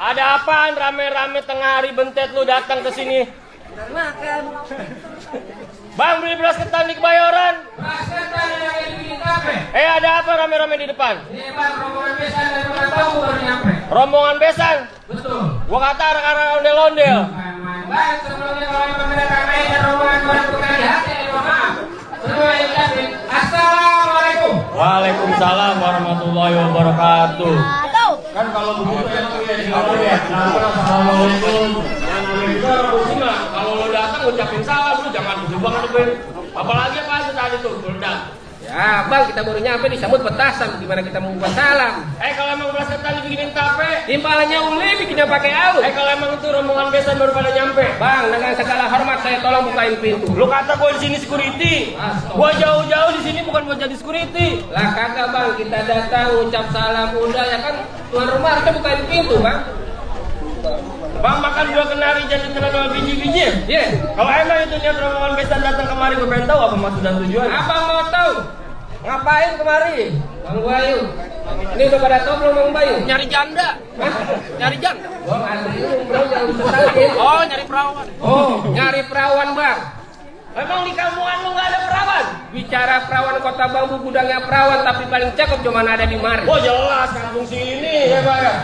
Ada apaan rame-rame tengah hari bentet lu datang ke sini? Makan. Bang, beli beras ketan di Kebayoran. Beras ketan yang lagi bikin kafe. Ada apa rame-rame di depan? Ini bang, rombongan besan dari Bangkaung baru nyampe. Rombongan besan? Betul. Gua kata anak-anak ondel-ondel. Baik, sebelumnya kalau pemerintah kami dan rombongan baru berkali hati, mohon maaf. Semua yang ucapin, Assalamualaikum. Waalaikumsalam warahmatullahi wabarakatuh. Kan kalau begitu ya, Assalamualaikum. Yang namanya juga orang muslim lah. Kalau lo datang ucapin salam, lu jangan berjubang lebih. Apalagi apa tadi tuh, meledak. Ya bang, kita baru nyampe disambut petasan. Gimana kita mau buat salam? Kalau emang beras ketan dibikinin tape. Timpalannya uli, bikinnya pakai au. Kalau emang itu rombongan besan baru pada nyampe. Bang, dengan segala hormat saya tolong bukain pintu. Lu kata gua di sini security. Gua jauh-jauh di sini bukan buat jadi security. Lah kagak bang, kita datang ucap salam udah ya kan. Tuan rumah harusnya bukain pintu bang. Bang, makan dua kenari jadi terlalu biji-biji. Iya. Kalau emang itu niat rombongan besan datang kemari, gue pengen tahu apa maksud dan tujuan. Abang mau tahu? Ngapain kemari? Bang Bayu. Ini udah pada tahu belum Bang Bayu? Nyari janda. Hah? Nyari janda. Bang antri umroh yang sakit. Oh, nyari perawan. Oh, nyari perawan bang. Emang di kampungan lu nggak ada perawan? Bicara perawan kota Bambu, gudangnya perawan tapi paling cakep cuma ada di mari. Oh jelas kampung sini ya pak ya.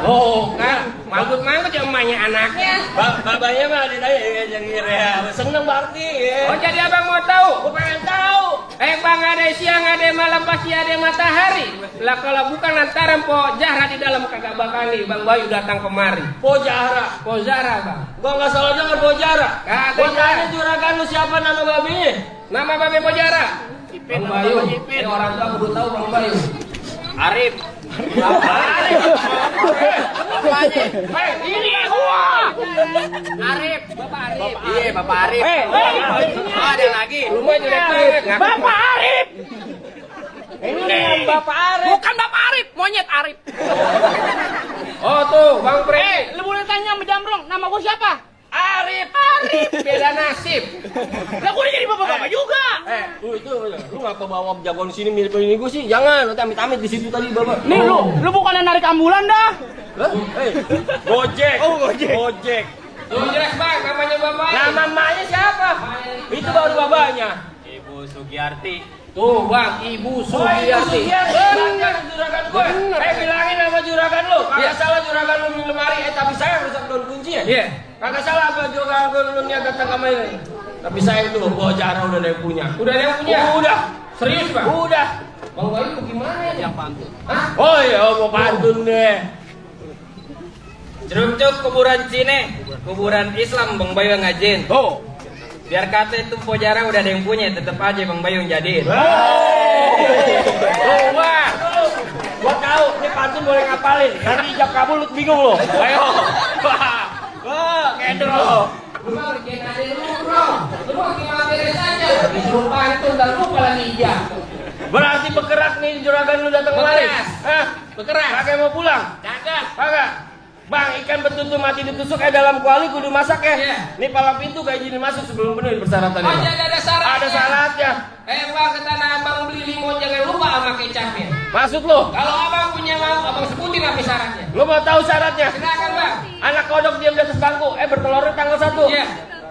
Oh kan, manggut-manggut ya emaknya anaknya. Babanya mah ada ya jadi ya. Seneng berarti ya. Oh jadi abang mau tahu? Gue pengen tahu. Bang ada siang ada malam pasti ada matahari. Lah kalau bukan antara Po Zahra di dalam kagak bakal nih Bang Bayu datang kemari. Po Zahra. Po Zahra bang. Gua nggak salah dengar Po Zahra. Kagak. Gua tanya juragan lu siapa nama babinya? Nama babe Po Zahra? Ipin, Bang Bayu. Ipin. Orang tua kudu tahu Bang Bayu. Arif. Arif. Ini gua. Arif, Bapak Arif. Iya, Bapak Arif. Ada lagi. Rumah jelek banget. Bapak Arif. Ini Bapak Arif. Bukan Bapak Arif, monyet Arif. Oh tuh, Bang Pre. Lu boleh tanya sama Jambrong, nama gua siapa? Arif. Arif. Beda nasib. Lah gua udah jadi bapak-bapak juga. Lu ngapa bawa jagoan sini mirip ini gua sih? Jangan, nanti amit-amit di situ tadi, Bapak. Nih lu bukannya narik ambulan dah. Gojek. Oh, Gojek. Gojek. Tuh jelas Bang, namanya Bapak. Nama emaknya siapa? Itu baru babanya. Ibu Sugiyarti. Tuh Bang, Ibu Sugiyarti. Bener juragan gue. Bilangin sama juragan lu. Kagak Iya. salah juragan lu di lemari. Tapi saya rusak daun kunci ya. Iya. Kagak salah apa juragan lu niat datang ke main. Tapi saya itu bawa cara udah ada yang punya. Udah ada yang punya? Udah. Serius Bang? Udah. Bang Bayu gimana ya? Yang pantun. Hah? Oh iya, mau pantun deh. Ceruk kuburan Cine, kuburan Islam Bang Bayu yang ngajin. Oh. Biar kata itu pojara udah ada yang punya, tetep aja Bang Bayu yang jadiin. Tuh, wah. Gua tahu, ini pantun boleh ngapalin. Nanti ijab kabul lu bingung lo. Ayo. Wah, keder lo. Lu mah bikin ada lu bro. Lu mah gimana beres aja. Disuruh pantun dan lupa lagi ijab. Berarti bergerak nih juragan lu datang kemari. Bergerak. Hah? Bergerak. Kagak mau pulang? Kagak. Kagak. Bang, ikan betutu mati ditusuk dalam kuali kudu masak ya. Iya. Nih palang pintu kayak gini masuk sebelum penuhi persyaratannya. Oh Bang. jadi ada syaratnya. Ada syaratnya. Bang ke tanah abang beli limun jangan lupa sama kecapnya. Maksud lo? Kalau abang punya mau, abang sebutin apa syaratnya. Lo mau tahu syaratnya? Silakan Bang. Anak kodok diam di atas bangku. Bertelur tanggal 1. Iya.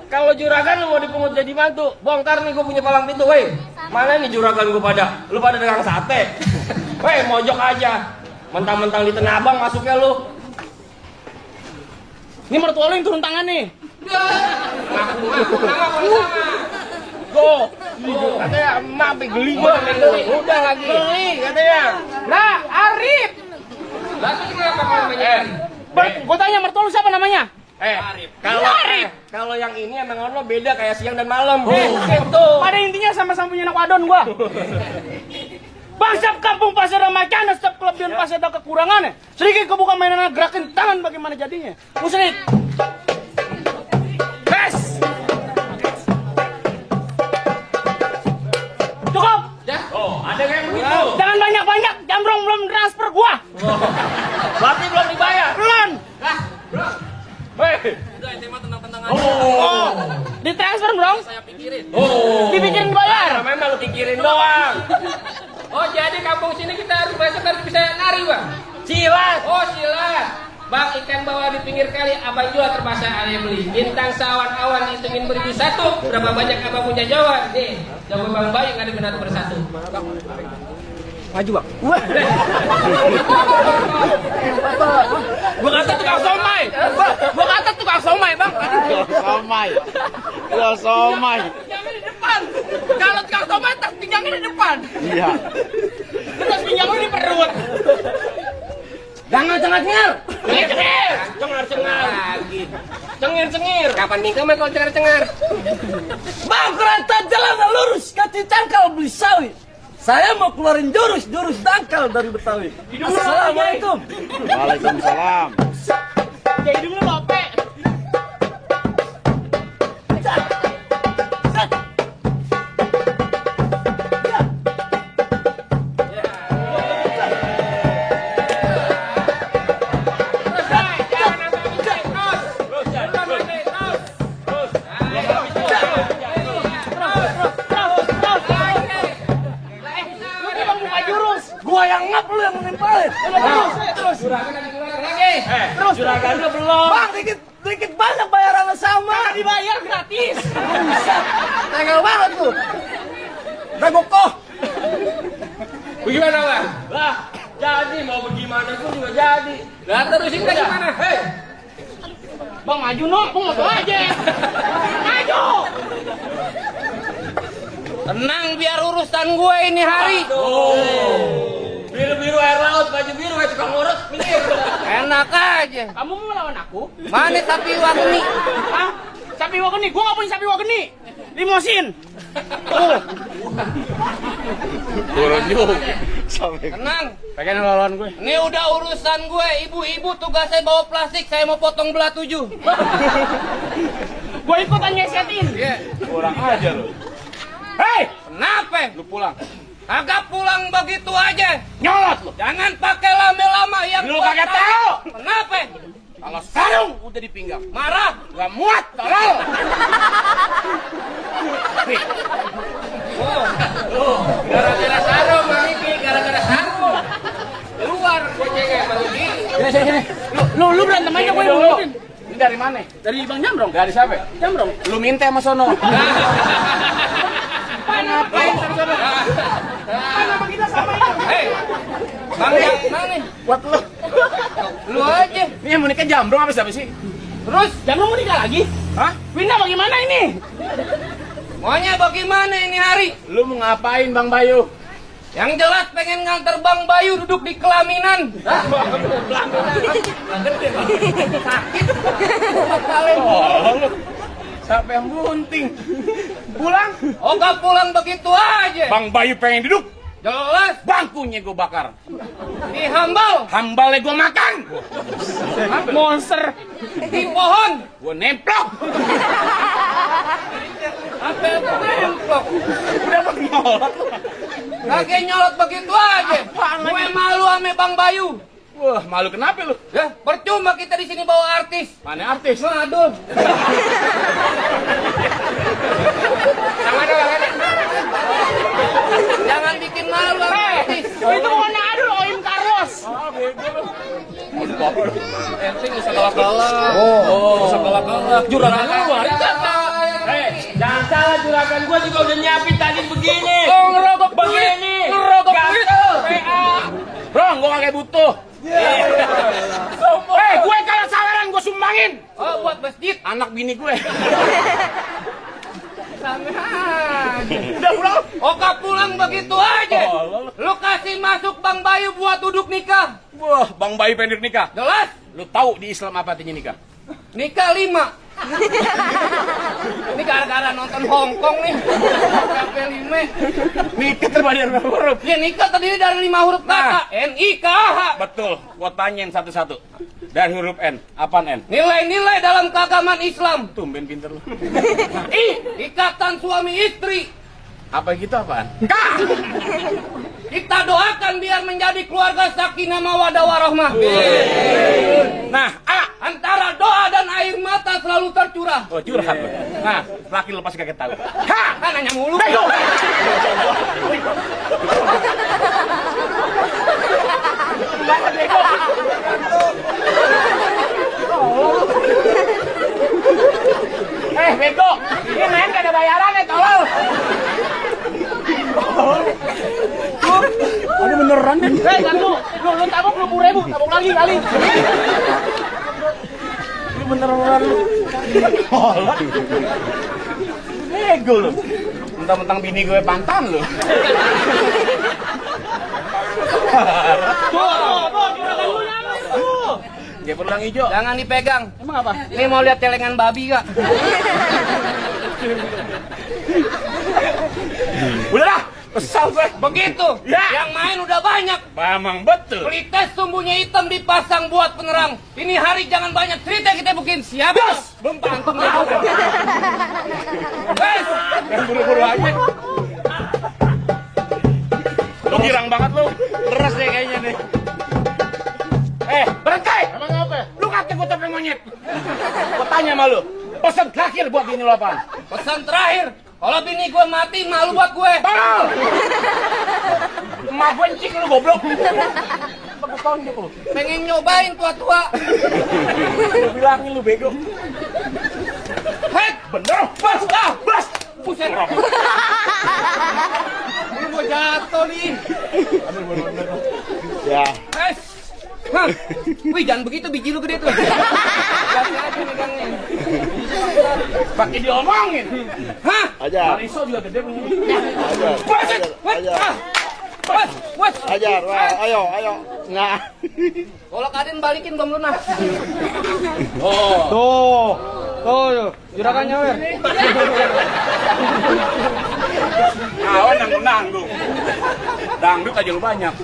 Kalau juragan lu mau dipungut jadi mantu, bongkar nih gue punya palang pintu, woi. Mana nih juragan gue pada? Lu pada dagang sate. Woi, mojok aja. Mentang-mentang di Tanah Abang masuknya lu. Ini mertua lu yang turun tangan nih. Ngaku-ngaku nama boleh sama. Go. Katanya emak sampai geli gua. Udah lagi. Geli katanya. Nah, Arif. Lalu kenapa namanya? Gua tanya mertua lu siapa namanya? Kalau yang ini emang ono beda kayak siang dan malam. Gitu. Pada intinya sama-sama punya anak wadon gua. Bangsa kampung pasar macana setiap kelebihan pasti ada kekurangannya. Sedikit kebuka mainan gerakin tangan bagaimana jadinya. Musrik. Bes. Cukup. Oh, ada yang begitu. Jangan banyak-banyak. Jambrong belum transfer gua. Berarti belum dibayar. Belum. Lah, bro. Hei. Oh. Ditransfer, Bro. Saya pikirin. Oh. Dibikin bayar. Memang lu pikirin doang. Oh jadi kampung sini kita harus besok harus bisa nari Bang. Silat. Oh silat. Bang, ikan bawal di pinggir kali, abang jual terbasa ada yang beli. Bintang sawan-awan hitungin 1001. Berapa banyak abang punya jawaban? Nih, jawaban Bang Bayu nggak ada benar bersatu. Maju bang. Gua kata tukang somai. Gua kata tukang somai bang. Tukang somai. Pinggangnya di depan. Kalau tukang somai tas pinggangnya di depan. Iya. Terus pinggangnya di perut. Jangan cengar. Cengar lagi. Cengir. Kapan nikah mah kalau cengar? Bang, kereta jalan lurus ke Cicangkal beli sawi. Saya mau keluarin jurus dangkal dari Betawi. Assalamualaikum. Waalaikumsalam. Jadi dulu lope. Gua yang ngap lu yang menimpalin. Terus. Lagi. Terus juragan lu belum. Bang, dikit banyak bayarannya sama. Dibayar gratis. Buset. Tengel banget tuh. Dagokoh. Bagaimana Bang? Lah, jadi mau bagaimana pun juga jadi. Lah terusin ke gimana? Hei. Bang maju no, gua mau aja. Maju. Tenang biar urusan gue ini hari. Biru-biru air laut, baju biru kayak tukang urut, minggir. Enak aja. Kamu mau melawan aku? Mana sapi wageni? Hah? Sapi wageni? Gua nggak punya sapi wageni. Limosin. Oh. Turun juga. Sampai. Tenang. Pengen lawan gue. Ini udah urusan gue. Ibu-ibu tugasnya bawa plastik. Saya mau potong belah 7. Gue ikutan nyesetin. Iya. Kurang aja lu. Hei, Kenapa? Lu pulang. Kagak pulang begitu aja. nyolot lu. Jangan pakai lama-lama yang Lu gua kagak tahu. Kenapa? Kalau sarung udah di pinggang. Marah. Gak muat, tolol. Gara-gara sarung, Bang Iki. Gara-gara sarung. Keluar gojeknya, Bang Iki. Sini. Lu berantem aja gue Dulu. ngikutin. Ini dari mana? Dari Bang Jambrong. Dari siapa? Jambrong. Lu minta sama sono. Ngapain sama sana? Kenapa kita sama itu? Hei. Bang yang mana? Buat lu. Lu aja. Ini yang mau nikah Jambrong apa siapa sih? Terus Jambrong mau nikah lagi? Hah? Pindah bagaimana ini? Maunya bagaimana ini hari? Lu mau ngapain Bang Bayu? Yang jelas pengen nganter Bang Bayu duduk di kelaminan. Oh, lu. Siapa yang bunting? Pulang? Oh gak pulang begitu aja. Bang Bayu pengen duduk. Jelas Bangkunya gue bakar. dihambal Hambalnya gue makan. Monster. di pohon. Gue nemplok. Apa yang templok? Udah nyolot lu. Kagak nyolot begitu aja. Gue malu ame Bang Bayu. Wah, malu kenapa lu? Ya, percuma kita di sini bawa artis. Mana artis? Aduh. Jangan bikin malu sama artis. Itu bukan Adul, Oim Carlos. Penting usah galak-galak. Usah galak-galak. Juragan lu luar. Jangan salah, juragan gua juga udah nyiapin tadi begini. Oh, ngerogok Begini. Ngerogok duit. Bro, gue kagak butuh. Gue kalau saweran gue sumbangin. Oh, buat masjid. Anak bini gue. Udah pulang. Oh, kak pulang begitu aja. Lu kasih masuk Bang Bayu buat duduk nikah. Wah, Bang Bayu pengen nikah. Jelas? Lu tahu di Islam apa artinya nikah? Nikah 5. Ini gara-gara nonton Hongkong nih. Sampai 5. Nikah terbagi dari berapa huruf? Ya nikah terdiri dari 5 huruf kata. N-I-K-H. Betul, gua tanyain satu-satu. Dari huruf N, apaan N? Nilai-nilai dalam keagamaan Islam. Tumben pinter lu. Ikatan suami istri. Apa gitu apaan? Kita doakan biar menjadi keluarga sakinah mawaddah warahmah. Nah, A. Antara doa dan air mata selalu tercurah. Oh, curhat lu. Nah, laki lu pasti kaget tahu. Ha, kan nanya mulu. beneran deh. Satu. Lu tabok 20.000, tabok lagi kali. Lu beneran lu. Nego lu. Mentang-mentang bini gue pantan lu. Tuh, juragan lu nyampe tuh. Dia pulang hijau. Jangan dipegang. Emang apa? Ini mau lihat celengan babi gak? Udah dah, kesal gue. Begitu. Ya. Yang main udah banyak. Memang betul. Pelites sumbunya hitam dipasang buat penerang. Ini hari jangan banyak cerita kita bikin. Siapa? Belum pantung deh. Wes. Yang buru-buru aja. Lu girang banget lu. Leres deh kayaknya nih. Berhenti! Emang apa? Lu kata gue topeng monyet. Gue tanya sama lu. Pesan terakhir buat bini lu apaan? Pesan terakhir. Kalau bini gue mati, malu buat gue. Tolol! Emak gue encing lu goblok. Gue tonjok lu. Pengen nyobain tua-tua. Gue bilangin lu bego. Hek, Bener? Bas! Bas! buset. Ini mau jatuh nih. Ya. Guys. Hah. Wih, jangan begitu, biji lu gede tuh. Kasih aja megangnya. Pakai diomongin. Hah? Ajar. Mariso juga gede punya. Ajar. Buset. Wet. Ajar. Wet. Wet. Ajar. Wah, ayo. Nah. Kalau kalian balikin belum lunas. Tuh, juragannya wer. Awan nanggung. Dangdut aja lu banyak.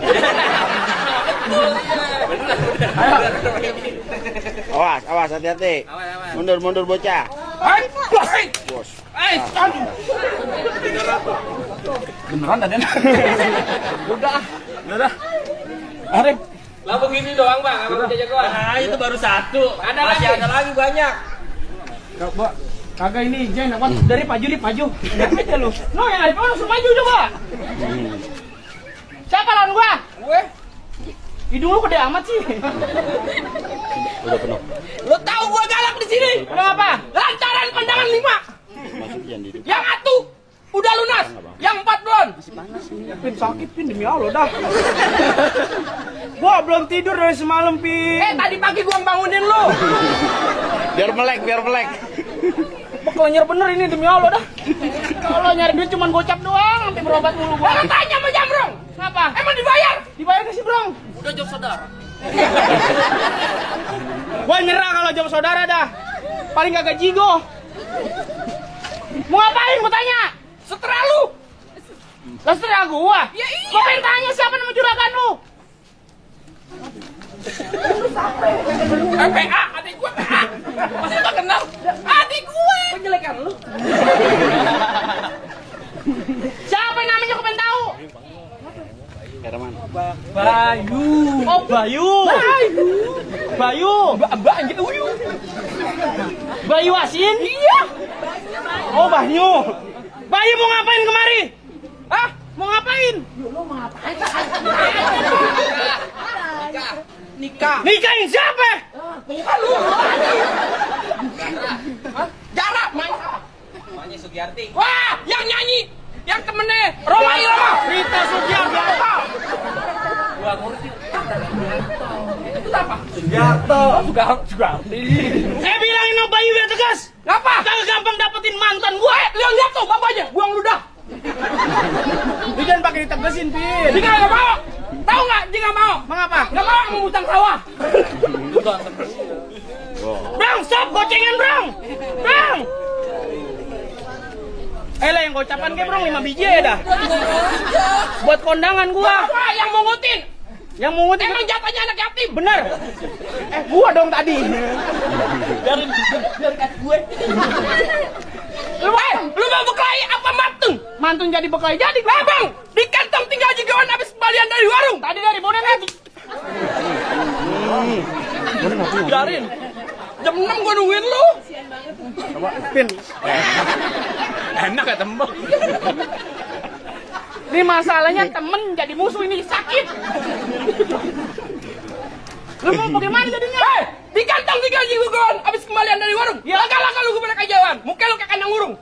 Awas, hati-hati. Mundur bocah. Hai, Bos. beneran ada. Udah. Arif. Lah begini doang, Bang. Apa jagoan? Nah, itu baru satu. Ada Masih lagi. ada lagi banyak. Kagak ini Jen, dari paju. Lihat aja lu. No, yang ada langsung maju coba. Siapa lawan gua? Gue. Hidung lu gede amat sih. Udah penuh. Lo tahu gua galak di sini? Kenapa? Lantaran pandangan 5. Masuk Jan di. Yang satu udah lunas. Yang 4 belum. Pin sakit Pin demi Allah dah. Gua belum tidur dari semalam Pin. Tadi pagi gua bangunin lu. Biar melek. Bekelnyir bener ini demi Allah dah. Kalau nyari duit cuman gocap doang, sampai berobat mulu gua. Kalau tanya sama Jamrong. Kenapa? Emang dibayar? Dibayar ke si Brong. Udah jauh saudara. Gua nyerah kalau jam saudara dah. Paling kagak jigo. Mau ngapain gua tanya? Setelah lu. Lah setelah gua. Ya iya. Gua pengen tanya siapa nama juragan lu? PA, adik gue PA. Masa gak kenal? Adik gue. Penjelekan lu. Siapa namanya gua pengen tahu? Herman. Bayu. Oh, Bayu. Bayu. Mbak anjir uyu. Bayu Asin? Iya. Oh, Bayu. Bayu mau ngapain kemari? Hah? Mau ngapain? Nikah. Nikahin siapa? Bukan lu. Jarak main. Namanya Sugiyarti. Wah, yang nyanyi. Yang temennya Roma Irama. Rita Sugiarto. Itu apa? Sugiarto. Juga. Saya bilangin sama Bayu biar tegas. Ngapa? Kagak gampang dapetin mantan gua. Lihat tuh bapaknya, buang ludah. Lu jangan pakai ditegesin, Pin. Dia nggak mau. Tahu nggak? Dia nggak mau. Mengapa? Nggak mau mengutang sawah. Brang, stop gocengan, Brang. Brang. Lah yang gocapan ke Brang 5 biji ya dah. Buat kondangan gua. Wah, yang mau ngutin. Yang mau ngutin Emang jatahnya anak yatim. bener. Gua dong tadi. Biarin gue. Lu mau berkelahi apa mantung? Mantun jadi bekal jadi. Lah bang, di kantong tinggal jigawan habis kembalian dari warung. Tadi dari bonen lagi. Biarin. Jam 6 gua nungguin lu. Pin. Enak ya tembok. Ini masalahnya temen jadi musuh ini sakit. Lu mau bagaimana jadinya? Hei, di kantong tinggal jigawan habis kembalian dari warung. Ya laka-laka lu gue balik ajawan. Muka lu kayak kandang burung.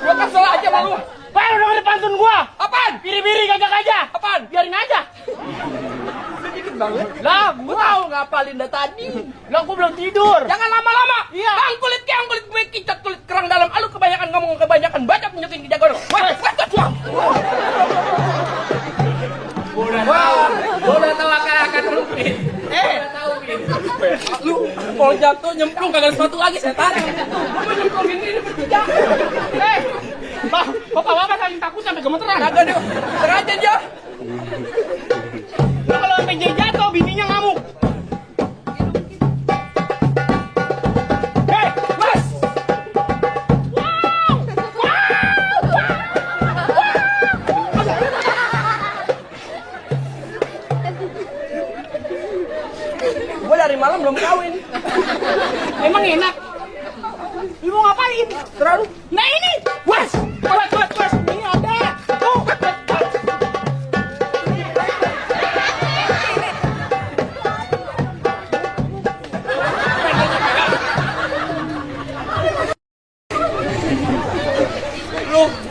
Gua kesel aja sama lu. Pak, lu dengerin pantun gua. Apa? ngapalin dah tadi. Lah aku belum tidur. Jangan lama-lama. Iya. Bang kulit gue kicat kulit kerang dalam. Alu kebanyakan ngomong kebanyakan banyak nyuting di jago. Udah tahu akan Pin. Udah tahu Pin. Lu kalau jatuh nyemplung kagak ada sepatu lagi setan. Lu nyemplungin ini bertiga. Bang, bapak saling takut sampai gemeteran. Kagak deh. Sengaja dia. Lah kalau sampai dia jatuh, bininya ngamuk. Mas. Gue dari malam belum kawin. Emang enak. Ibu ngapain? Terlalu. Nah ini, was. Ini ada. Tuh.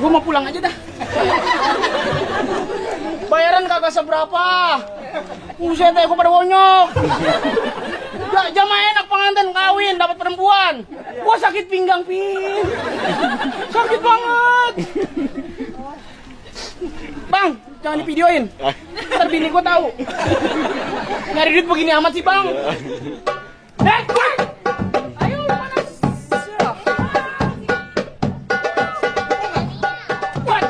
Gue mau pulang aja dah. Bayaran kagak seberapa. Buset gue pada wonyok. Jamaah enak pengantin kawin dapat perempuan. Gua sakit pinggang, Pin. Sakit banget. Bang, jangan divideoin. Ntar bini gua tahu. Nyari duit begini amat sih, Bang. Wah! Ayo, panas. Kuat.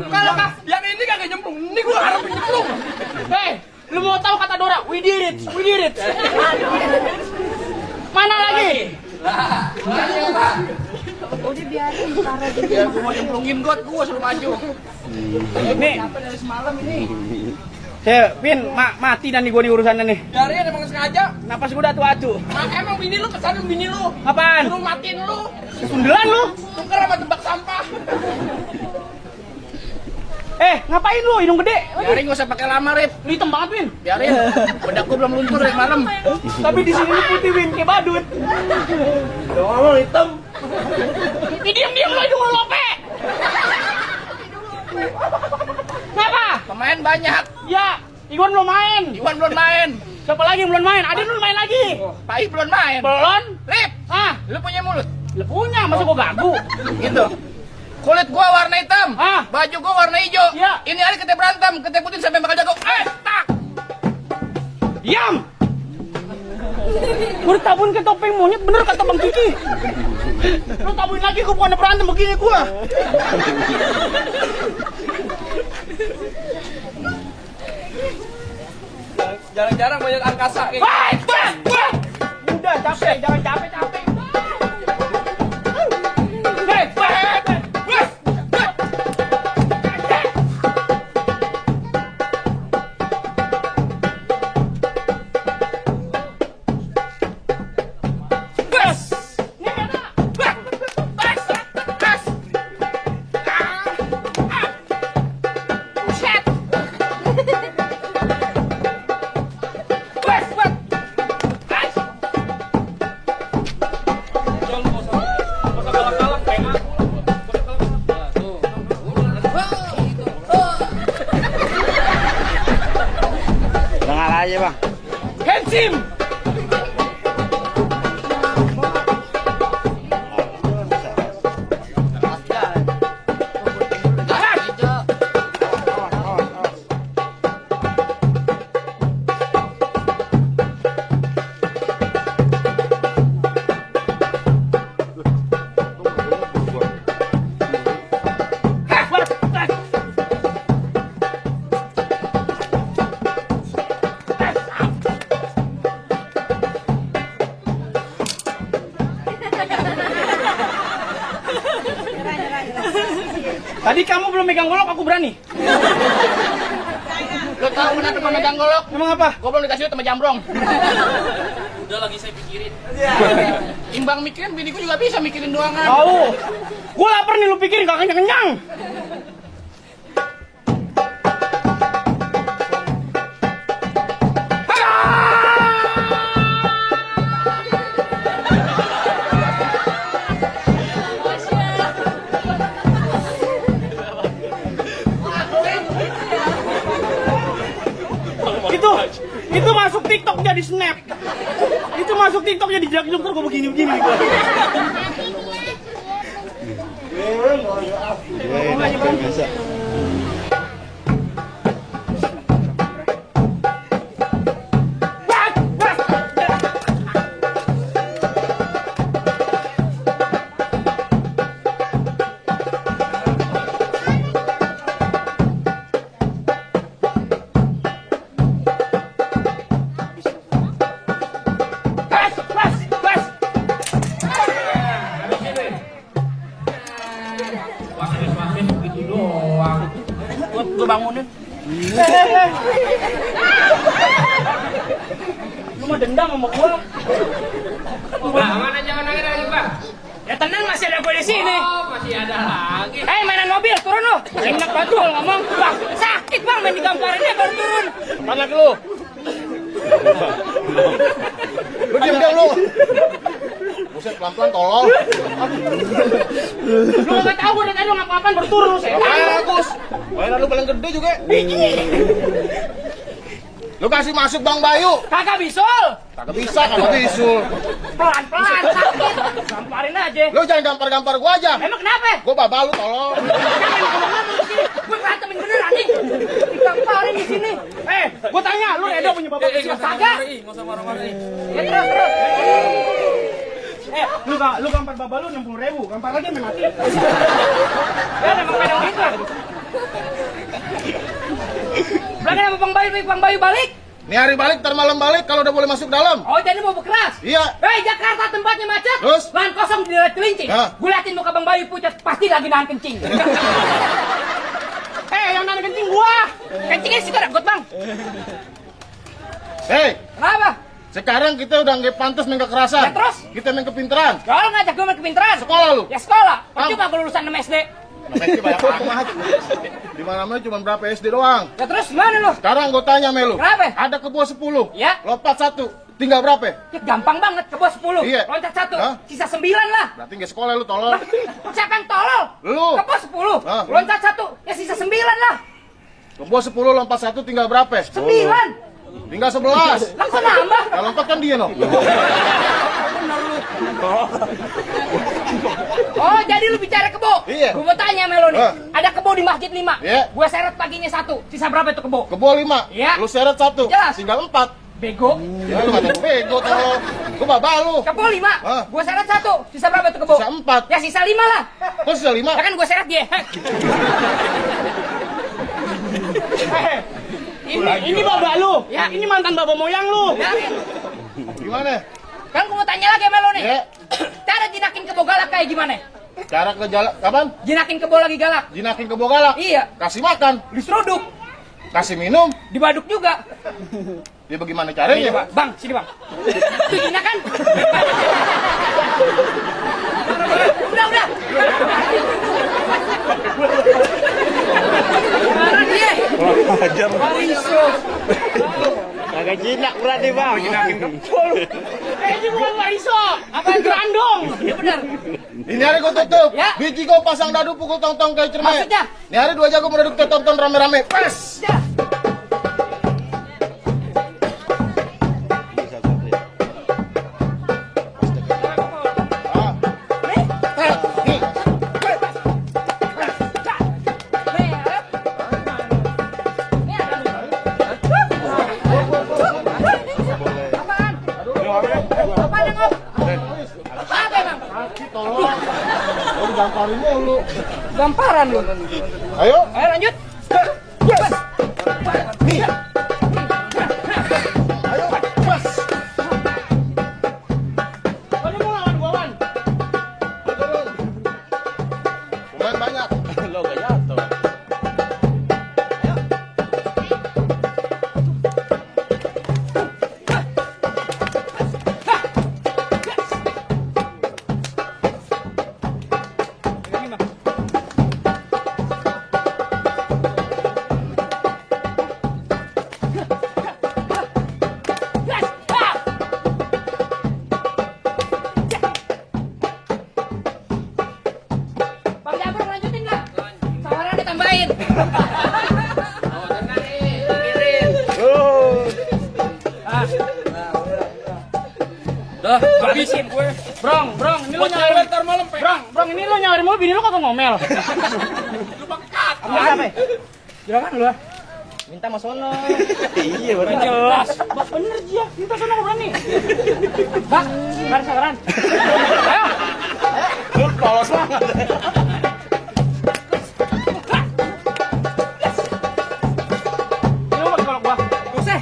Kalau yang ini kagak nyemplung, ini gua harap nyemplung. Hei, lu mau tahu kata Dora? We did it. Mana lagi? Udah biarin taruh di Ya gua mau nyemplungin gua suruh maju. Nih, Dari semalam ini. Pin, mati dan gue di urusannya nih. Dari emang sengaja. Napas gue udah atu-atu. Emang bini lu pesan bini lu. Apaan? Suruh matiin lu. Sundelan lu? Tuker sama tebak sampah. Ngapain lu? Hidung gede. Biarin gak usah pakai lama, Rip. Lu hitam banget, Win. Biarin. Bedak gua belum luntur dari malam. Tapi di sini lu putih, Win, kayak badut. Lu ngomong hitam. Diam lu, hidung lu lope. Kenapa? Pemain banyak. Ya, Iwan belum main. Iwan belum main. Siapa lagi yang belum main? Adin belum main lagi. Pai belum main. Belum? Rip, lu punya mulut. Lu punya, masa gua gagu? Gitu. Kulit gua warna hitam. Baju gua warna hijau. Iya. Ini hari kita berantem, kita ikutin sampai bakal jago. Tak. Diam! Gua tabun ke topeng monyet, bener kata Bang Kiki. Lu tabuin lagi, gua bukan berantem begini gua. Jarang-jarang banyak angkasa kayak Udah capek, jangan capek. aja bang. Hensim. Tadi kamu belum megang golok, aku berani. Lo tahu kenapa gua megang golok? Emang apa? Gua belum dikasih duit sama jambrong. Udah lagi saya pikirin. Imbang mikirin, bini gua juga bisa mikirin doangan. Tahu. Gua lapar nih, lu pikirin gak kenyang-kenyang. Itu masuk TikTok jadi snap. Itu masuk TikTok jadi jak-jak terus gue begini-begini. Wasit begitu doang. Gue bangunin. Lu mah dendam sama gua. Nah, mana jangan nangis lagi, Bang? Ya tenang, masih ada gue di sini. Oh, masih ada lagi. Mainan mobil, turun lu. Enak banget lu ngomong. Bang, sakit bang main digamparinnya baru turun. Mana lagi lu? Lu diam lu. Buset, pelan-pelan tolol. Lu nggak tahu gue dari tadi ngapa-ngapain baru turun lu. Saya Bagus. Mainan lu paling gede juga. Lu kasih masuk Bang Bayu. kagak bisul. Kagak bisa, kagak bisul. Pelan-pelan sakit. Gamparin aja. Lu jangan gampar-gampar gua aja. Emang kenapa? Gua babal lu tolol. Jangan ngomong-ngomong di sini. Gue berantemin beneran nih. Digamparin di sini. Gue tanya, lu Edo punya bapak kecil kagak? Nggak usah marah-marah. Ya terus. Lu gampar bapak lu 60.000, gampar lagi main mati. Ya emang kadang gitu. Belakang sama Bang Bayu balik. Nih hari balik, ntar malam balik kalau udah boleh masuk dalam. Oh jadi mau berkeras? Iya. Jakarta tempatnya macet. Terus? Lahan kosong di daerah Cilincing. Ya. Gue liatin muka Bang Bayu pucat, pasti lagi nahan kencing. Yang nahan kencing gua. Kencingnya situ ada got bang. Hei, Kenapa? sekarang kita udah nggak pantas main kekerasan. Ya, terus? Kita main kepintaran. Kalau ngajak gue main kepintaran. Sekolah lu. Ya sekolah. Percuma gue lulusan 6 SD. Namanya banyak amat. Di mana-mana cuma berapa SD doang. Ya terus gimana lu? Sekarang gue tanya sama lu. Kenapa? Ada kebo 10. Ya. Lompat 1. Tinggal berapa? Ya gampang banget ke bawah 10. Iya. Loncat 1. Hah? Sisa 9 lah. Berarti nggak sekolah lu tolol. Siapa yang tolol? Lu. Ke bawah 10. Hah? Loncat 1. Ya sisa 9 lah. Kebo 10 lompat 1 tinggal berapa? 9. Tinggal 11. Lah kok nambah? Kalau lompat kan dia no. Oh, jadi lu bicara kebo? Iya. Gue mau tanya sama lu nih. Hah? Ada kebo di Masjid 5. Iya. Gue seret paginya 1. Sisa berapa itu kebo? Kebo 5. Iya. Lu seret 1. Jelas. Tinggal 4. Bego. Ya lu nggak ada bego tolol. Gua babal lu. Kebo 5. Hah? Gue seret 1. Sisa berapa itu kebo? Sisa 4. Ya sisa 5 lah. Kok sisa 5? Ya kan gue seret dia. Ini bapak lu. Ya. Ini mantan bapak moyang lu. Ya. Gimana? Kan gue mau tanya lagi sama lu nih. Ya. Cara jinakin kebo galak kayak gimana? Cara ke jalan kapan? Jinakin kebo lagi galak. Jinakin kebo galak. Iya. Kasih makan, Diseruduk. kasih minum. Dibaduk juga. Ya bagaimana caranya? Pak. Bang, sini bang. Itu jinakan. Udah. Marah dia. Ajar. Kagak jinak berarti bang. Jinakin kepol. Ini bukan wariso. Apa gerandong? Ya benar. Ini hari gua tutup. Ya. Biji gua pasang dadu pukul tong-tong kayak cermin. Maksudnya? Ini hari 2 jago menaduk tonton rame-rame. Pas. Ya. Nih. Tolong. Lu gamparin mulu. Gamparan lu. Ayo. Ayo lanjut. Nih. Ayo. Pas. Lu mau lawan gua, Wan? Pemain banyak. Lo gak jatuh. habisin gue. Brong, ini lu nyari Ntar malam Brong, ini lu nyari mulu, bini lu kagak ngomel. lu pakat. Apa? Juragan lu. Minta mas sono. Iya benar. Jelas. Bah, bener dia. Minta sono nggak berani. Bang, mari sekarang. Ayo. Lu polos banget. Ini lu pakai kolok gua. Usah.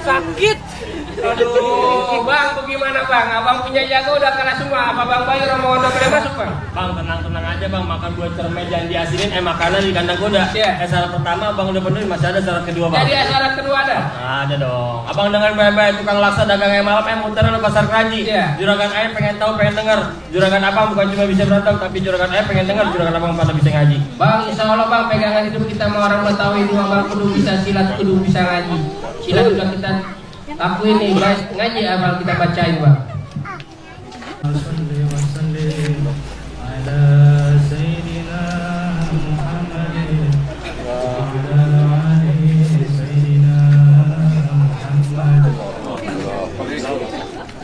Sakit. Aduh, bang, bagaimana bang? Abang punya jago udah kalah semua. Apa bang Bayu Romo udah boleh masuk bang? Bang, tenang aja bang, makan buat cermet jangan diasinin, makanan di kandang kuda. Iya. Syarat pertama abang udah penuhi, masih ada syarat kedua bang. Jadi syarat kedua ada. Ada dong. Abang dengar baik-baik tukang laksa dagang ayam malam muteran di pasar Keranji. Iya. Juragan ayam pengen tahu, pengen dengar. Juragan abang bukan cuma bisa berantem, tapi juragan ayam pengen dengar. Juragan abang pada bisa ngaji. Bang, insya Allah bang, pegangan hidup kita mau orang Betawi dua bang, kudu bisa silat, kudu bisa ngaji. Silat udah kita lakuin nih guys, ngaji abang kita bacain bang.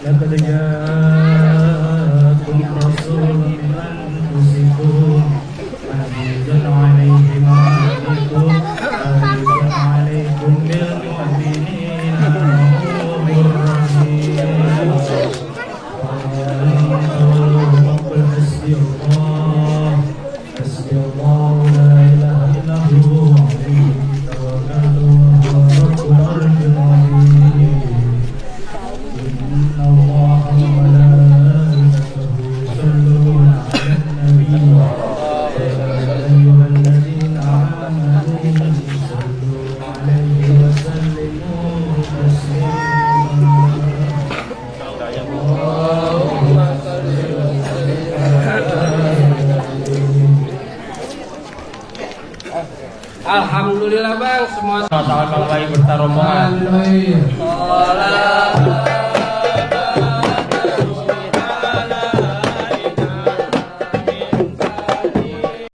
لقد جاءكم رسول من أنفسكم عزيز عليه ما عنتم حريص عليكم بالمؤمنين رؤوف رحيم وقل حسبي الله لا إله إلا هو عليه توكلت وهو رب العرش العظيم إن الله وملائكته يصلون على النبي يا أيها الذين آمنوا صلوا عليه وسلموا تسليما Alhamdulillah bang, semua Masalah bang Bayu bertarumbungan. Haleluya.